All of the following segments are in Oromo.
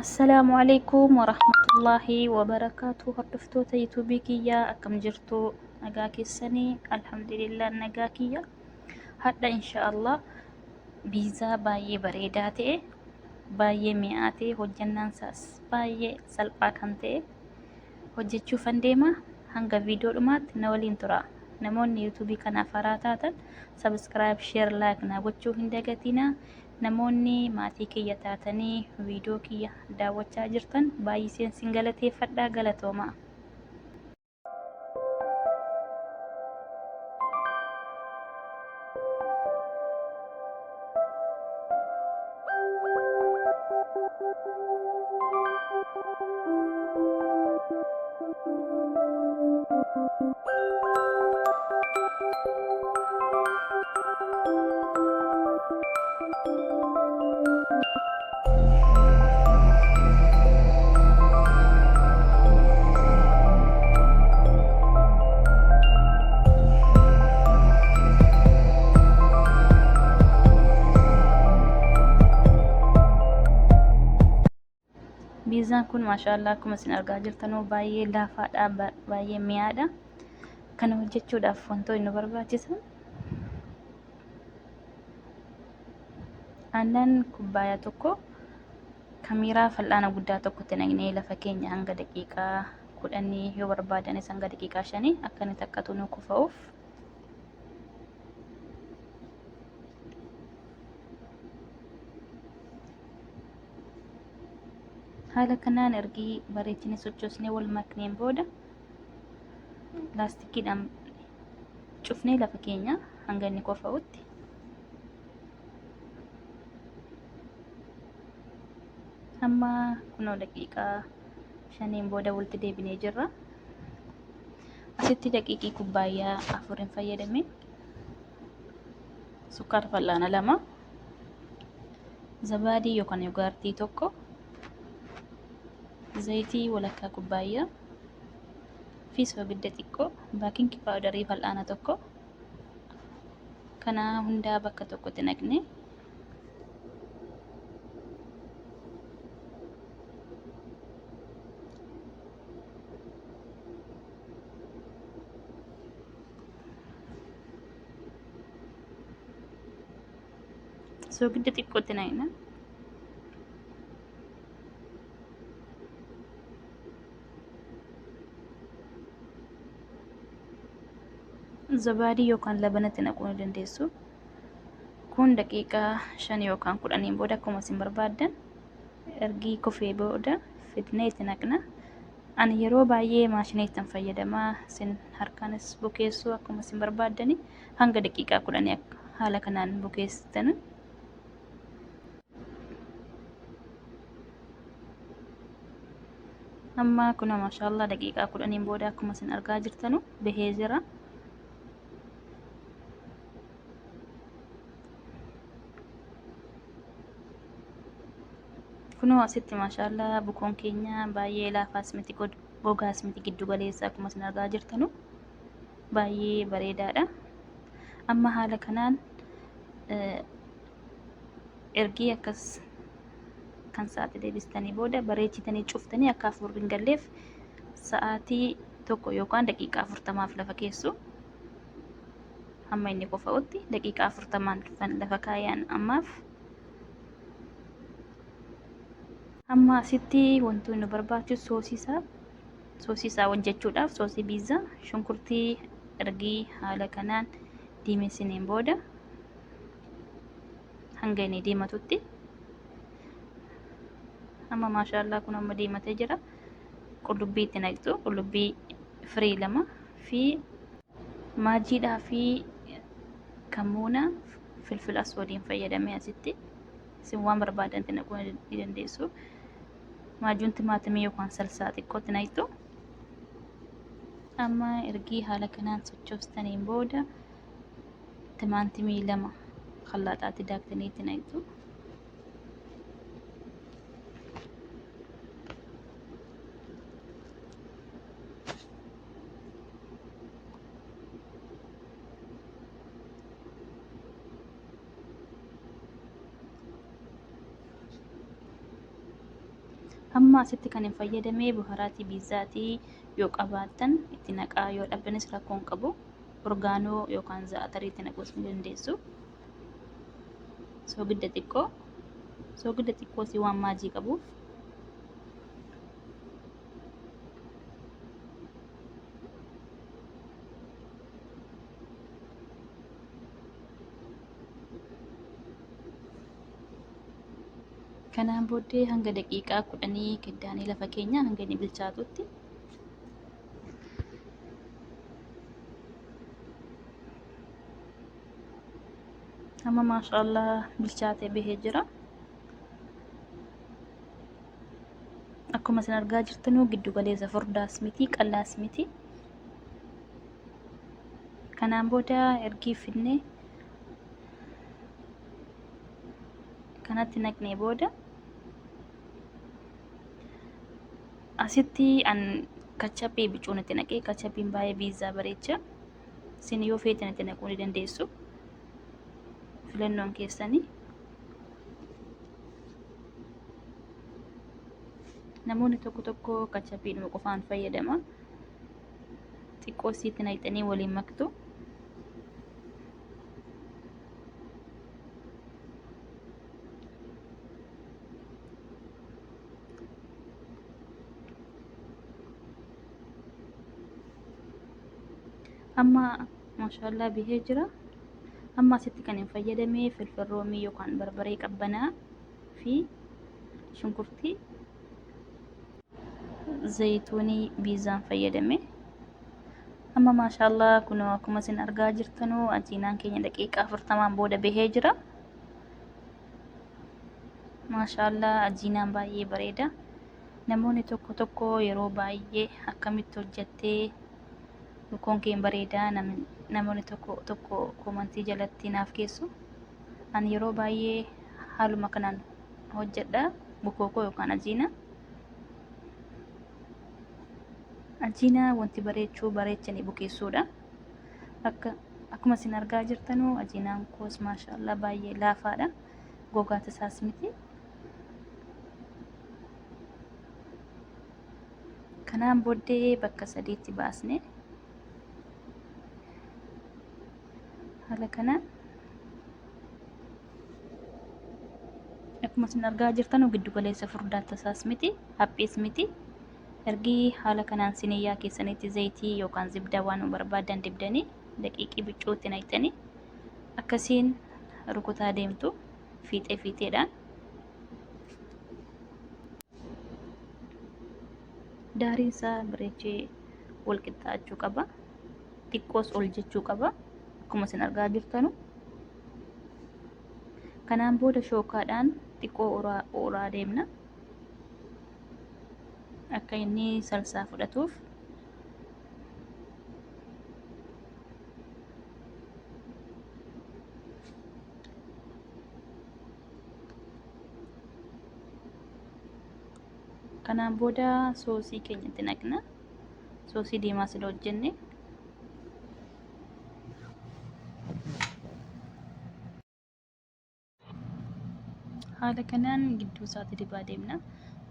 Assalaamu alaikum warahmatullaahi wabarakaatu. Hordoftoota yuutuubii kiyyaa akkam jirtu? Nagaa keessanii? Alhamdulillah, nagaa kiyya. Hadha inshaallah biizaa baay'ee bareedaa ta'e, baay'ee mi'aa ta'e, hojjannaan isaas baay'ee salphaa kan ta'e hojjechuufan deema. Hanga viidiyoo dhumaatti na waliin tura. Namoonni yuutuubii kanaaf haaraa taatan subscribe, share, like na gochuu hin dagatinaa. Namoonni maatii kiyya taatanii viidiyoo kiyya daawwachaa jirtan baay'iseen sin galateeffadha, galatoomaa. Biizaan kun maashaallah akkuma isin argaa jirtanuu baay'ee laafaadha, baay'ee mi'aadha. Kana hojjechuudhaaf wantoonni nu barbaachisan aannan kubbaayaa tokko kamiiraa fal'aana guddaa tokkotti naqnee lafa keenya hanga daqiiqaa 10, yoo barbaadanis hanga daqiiqaa 5 akka inni takkatu nu kufa'uuf. Haala kanaan ergii bareechinee sochoosnee wal makneen booda laastikiidhaan cufnee lafa keenya hanga inni kofa'utti. Amma kunoo daqiiqaa 5n booda walitti deebinee jirra. Asitti daqiiqii kubbaayyaa 4n fayyadame, sukkaara fal'aana 2, zabaadii yookaan yogaartii 1, zayitii walakkaa kubbaayyaa fi soogidda xiqqoo, baakinki paawudarii fal'aana 1. Kana hundaa bakka tokkotti naqne soogidda xiqqootti naqna. Zabaadii yookaan labanatti naquu ni dandeessu. Kun daqiiqaa 5 yookaan 10n booda akkuma isin barbaaddan ergii kufee booda fidnee itti naqna. Ani yeroo baay'ee maashinii ittiin fayyadamaa, isin harkaanis bukeessuu akkuma isin barbaaddani hanga daqiiqaa 10 haala kanaan bukeessitan. Amma kuna maashaallah daqiiqaa 10n booda akkuma isin argaa jirtanu bahee jira. Kunoo asitti maashaallah bukoon keenya baay'ee laafaas miti, gogaas miti, giddu galeessa akkuma isin argaa jirtanu baay'ee bareedaadha. Amma haala kanaan ergii akkas kan sa'aatii deebistanii booda bareechitanii cuftanii akka hafuurri hin galleef sa'aatii 1 yookaan daqiiqaa 40f lafa keessu. Hamma inni kofa'utti daqiiqaa 40n lafa kaayaan ammaaf. Amma asitti wantoonni nu barbaachisu soosii isaa hojjechuudhaaf soosii biizzaa shunkurtii ergii haala kanaan diimessineen booda hanga inni diimatutti. Amma maashaallaa kun amma diimatee jira. Qullubbii itti naqxu, qullubbii firii 2 fi maajiidhaa fi kammuuna, filfil aswadiin fayyadamee. Asitti isin waan barbaadan itti naquu ni dandeessu. Maajuun timaatimii yookaan salsaa xiqqootti naqxu. Amma ergii haala kanaan sochoostaniin booda timaatimii 2 kallaaxaatti daaktanii itti naqxu. Amma asitti kan hin fayyadamee buharaatii biizzaatii yoo qabaattan itti naqaa, yoo dhabdanis rakkoo hin qabu. Orgaanoo yookaan za'atarii itti naquus ni dandeessu. Soogidda xiqqoo. Soogidda xiqqoo si waan maajii qabuuf. Kanaan booddee hanga daqiiqaa 10 kiddaanii lafa keenya hanga inni bilchaatutti. Amma maashaallah bilchaatee bahee jira. Akkuma isin argaa jirtanu giddu galeessa furdaas miti qal'aas miti. Kanaan booda ergii fidnee kanatti naqnee booda asitti an kachappii bicuun itti naqee, kachappiin baay'ee biizzaa bareecha. Isin yoo feetan itti naquu ni dandeessu. Filannoon keessanii. Namoonni tokko tokko kachappiidhuma qofaan fayyadama. Xiqqoo isiitti naqxanii waliin maktu. Amma maashaallah bihee jira. Amma asitti kan hin fayyadame filfil roomii yookaan barbaree qabbanaa fi shunkurtii zayituunii biizaan fayyadame. Amma maashaallah kunoo akkuma isin argaa jirtanuu ajiinaan keenya daqiiqaa 40n booda bahee jira. Maashaallah ajiinaan baay'ee bareeda. Namoonni tokko tokko yeroo baay'ee akkamitti hojjattee bukoon kee bareedaa namoonni tokko tokko koomantii jalatti naaf keessu. Ani yeroo baay'ee haaluma kanaan hojjedha bukoo koo yookaan ajiina. Ajiina wanti bareechuu bareechanii bukeessuudha. Akka akkuma isin argaa jirtanuu ajiinaan koos maashaallah baay'ee laafaadha. Gogaa tasaas miti. Kanaan booddee bakka sadiitti baasne haala kanaan akkuma isin argaa jirtanu giddu galeessa furdaa tasaas miti, haphiis miti. Ergii haala kanaan siniyyaa keessanitti zayitii yookaan zibdaa waan barbaadan dibdanii daqiiqii bicuutti naqxanii akkasiin rukutaa deemtu fiixee fiixeedhaan. Daariin isaa bareechee wal qixxaachuu qaba. Xiqqoos ol jechuu qaba. Akkuma isin argaa jirtanu. Kanaan booda shookaadhaan xiqqoo uraa deemna. Akka inni salsaa fudhatuuf. Kanaan booda soosii keenyatti naqna. Soosii diimaa sila hojjenne. Haala kanaan gidduu isaatti dibaa deemna.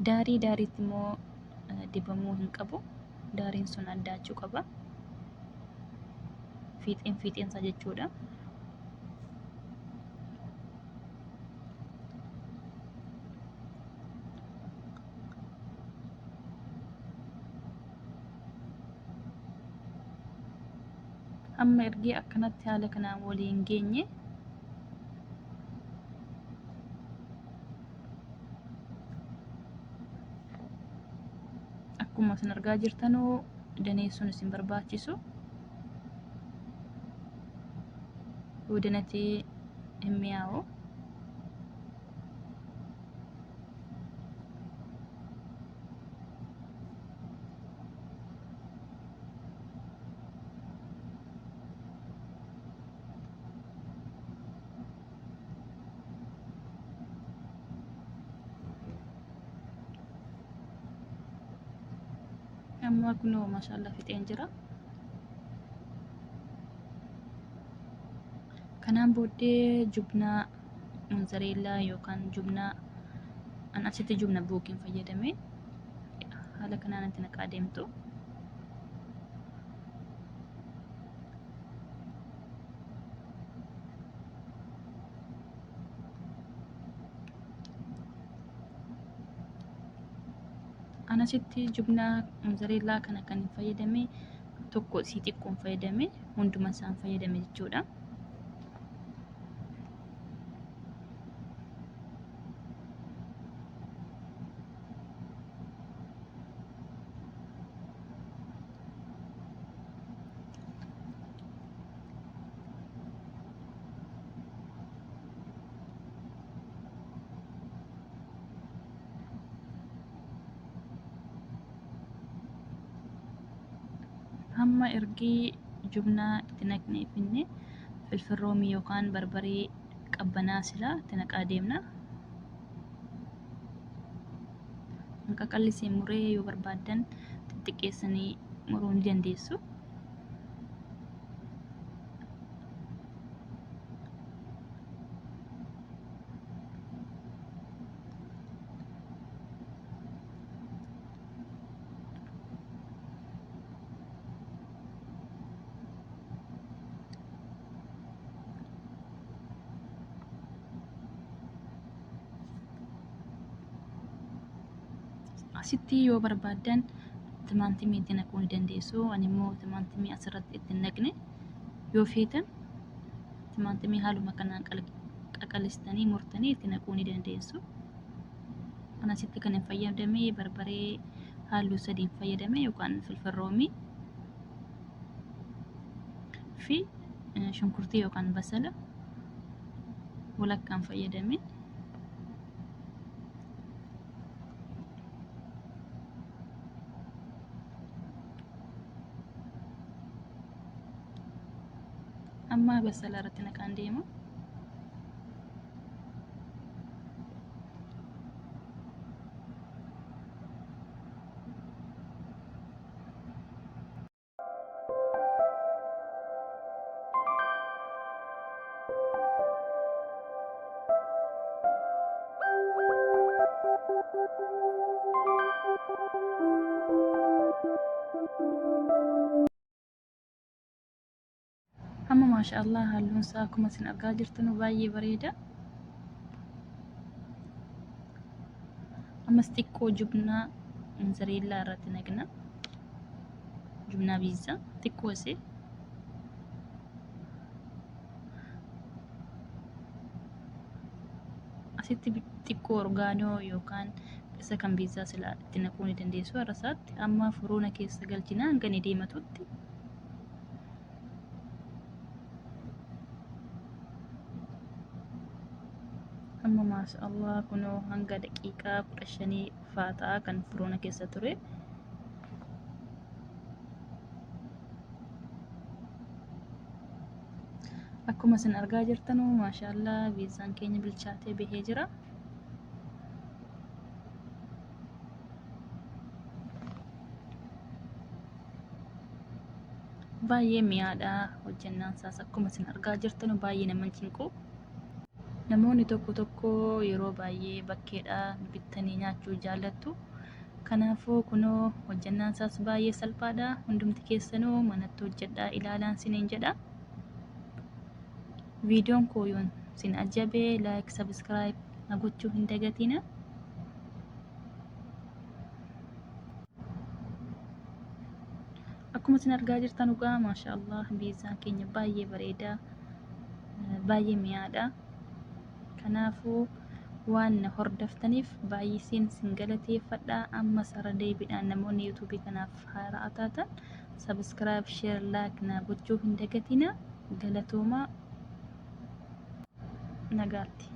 Daarii daariitti immoo dibamuu hin qabu. Daariin sun addaachuu qaba. Fiixeen fiixeensaa jechuudha. Amma ergee akkanatti haala kanaan waliin geenye akkuma isin argaa jirtanuu daneessuun isin barbaachisu. Yoo danatee hin mi'aawu. Amma kunoo maashaallah fixeen jira. Kanaan booddee jubnaa mozareellaa yookaan jubnaa an asitti jubna buukiin fayyadame. Haala kanaan itti naqaa deemtu. Anasitti jubnaa mozareellaa kana kan hin fayyadame tokko isii xiqqoon fayyadame, hunduma isaan fayyadame jechuudha. Hamma ergii jubnaa itti naqnee finne filfil roomii yookaan barbaree qabbanaa silaa itti naqaa deemna. Qaqallisee muree, yoo barbaaddan xixiqqeessanii muruu ni dandeessu. Asitti yoo barbaaddan timaatimii itti naquu ni dandeessu. Ani immoo timaatimii asirratti itti hin naqne. Yoo feetan timaatimii haaluma kanaan qaqalistanii murtanii itti naquu ni dandeessu. Ani asitti kan hin fayyadame barbaree halluu sadiin fayyadame yookaan filfil roomii fi shunkurtii yookaan basala walakkaan fayyadame. Amma basala irratti naqaan deema. Amma maasha Allah, halluun isaa akkuma isin argaa jirtan baay'ee bareeda. Ammas xiqqoo jubnaa mozareellaa irratti naqna. Jubnaa biizzaa xiqqoo isee. Asitti xiqqoo orgaanoo yookaan isa kan biizzaa silaa itti naquu ni dandeessu har'a isaatti. Amma furuuna keessa galchina hanga inni diimatutti. Amma maasha Allah, kunoo hanga daqiiqaa 15 faataa kan furuuna keessa ture. Akkuma isin argaa jirtanu, maasha Allah, biizzaan keenya bilchaatee bahee jira. Baay'ee mi'aadha hojjannaan isaas, akkuma isin argaa jirtanu baay'ee nama cinqu. Namoonni tokko tokko yeroo baay'ee bakkeedhaa bittanii nyaachuu jaallattu. Kanaafuu kunoo hojjannaan isaas baay'ee salphaadha. Hundumti keessanuu manatti hojjedhaa ilaalaan siniin jedha. Viidiyoon koo yoon sin ajabee like, subscribe na gochuu hin dagatina. Akkuma isin argaa jirtan dhugaa, maasha Allah, biizzaan keenya baay'ee bareeda, baay'ee mi'aadha. Kanaafuu waan na hordoftaniif baay'iseen sin galateeffadha. Amma sarara deebiidhaan namoonni yuutuubii kanaaf haaraa taatan subscribe, share, like na gochuu hin dagatina. Galatoomaa, nagaatti.